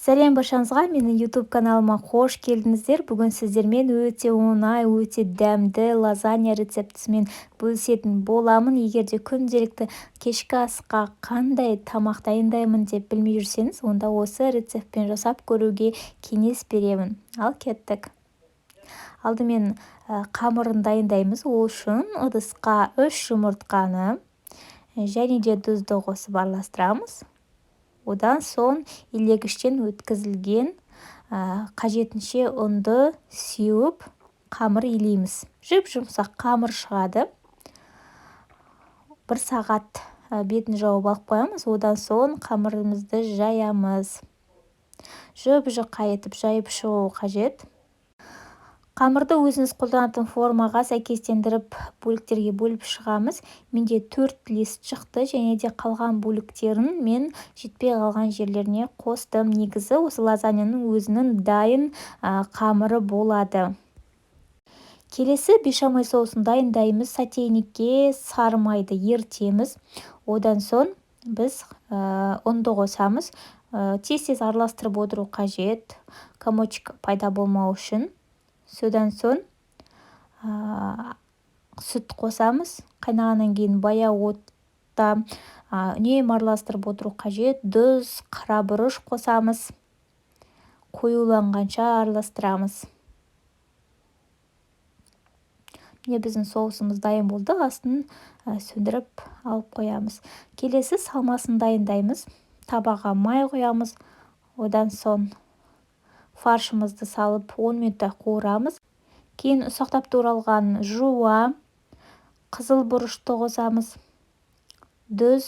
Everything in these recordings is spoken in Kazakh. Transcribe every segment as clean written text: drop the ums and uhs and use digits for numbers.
Сәлем баршаңызға, менің YouTube каналыма қош келдіңіздер. Бүгін сіздермен өте оңай, өте дәмді лазанья рецептісімен бөлісетін боламын. Егер де күнделікті кешкі асқа қандай тамақ дайындаймын деп білмей жүрсеңіз, онда осы рецептпен жасап көруге кеңес беремін. Ал кеттік. Алдымен қамырын дайындаймыз. Ол үшін ыдысқа 3 жұмыртқаны және де тұзды қосып араластырамыз. Одан соң илегіштен өткізілген қажетінше ұнды сеуіп қамыр илейміз. Жұп-жұмсақ қамыр шығады. 1 сағат бетін жауып алып қоямыз. Одан соң қамырымызды жаямыз. Жұп-жұқа етіп жайып шығу қажет. Қамырды өзіңіз қолданатын формаға сәйкестендіріп бөліктерге бөліп шығамыз. Менде 4 лист шықты, және де қалған бөліктерін мен жетпей қалған жерлеріне қостым. Негізі осы лазаньяның өзінің дайын қамыры болады. Келесі бешамель соусын дайындаймыз. Сотейникке сары майды ерітеміз. Одан соң біз ұнды қосамыз. Тез-тез араластырып отыру қажет, комочек пайда болмау үшін. Содан соң сүт қосамыз. Қайнағаннан кейін баяу отта үнемі араластырып отыру қажет. Тұз, қара бұрыш қосамыз. Қоюланғанша араластырамыз. Міне біздің соусымыз дайын болды. Астын сөндіріп алып қоямыз. Келесі салмасын дайындаймыз. Табаға май құямыз. Одан соң фаршымызды салып 10 минуттай қуырамыз. Кейін ұсақтап туралған жуа, қызыл бұрышты қосамыз. Тұз,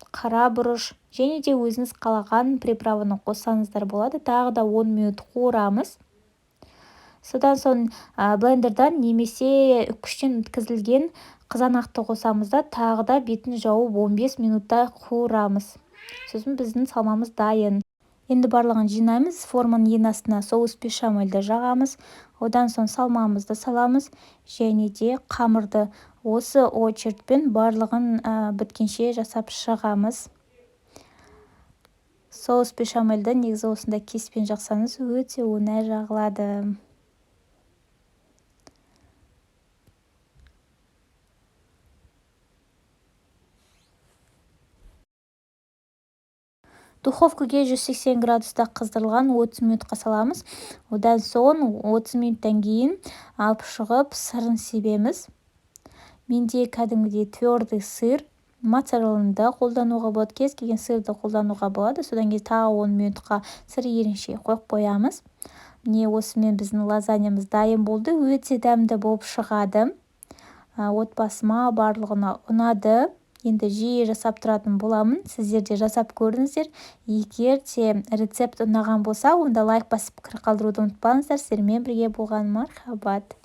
қара бұрыш және де өзіңіз қалаған приправаны қоссаңыздар болады. Тағы да 10 минут қуырамыз. Содан соң блендердан немесе үккіштен өткізілген қызанақты қосамыз да, тағы да бетін жауып 15 минуттай қуырамыз. Сосын біздің салмамыз дайын. Енді барлығын жинаймыз. Форманың ең астына соус бешамельді жағамыз. Одан соң салмамызды саламыз және де қамырды осы очередьпен барлығын біткенше жасап шығамыз. Соус бешамельді негізі осындай кеспен жақсаңыз өте оңай жағылады. Духовкаге 180 градуста қыздырылған 30 минутқа саламыз. Одан соң 30 минуттан кейін алып шығып сырын себеміз. Менде кәдімгідей твердый сыр, моцарелланы да қолдануға болады, кез келген сырды қолдануға болады. Содан кейін тағы 10 минутқа сыр ерінше қойып қоямыз. Міне осымен біздің лазаньямыз дайын болды. Өте дәмді болып шығады. Отбасыма барлығына ұнады. Енді жиі жасап тұратын боламын. Сіздер де жасап көріңіздер. Егер де рецепт ұнаған болса, онда лайк басып пікір қалдыруды ұмытпаңыздар. Сіздермен бірге болған Мархабат.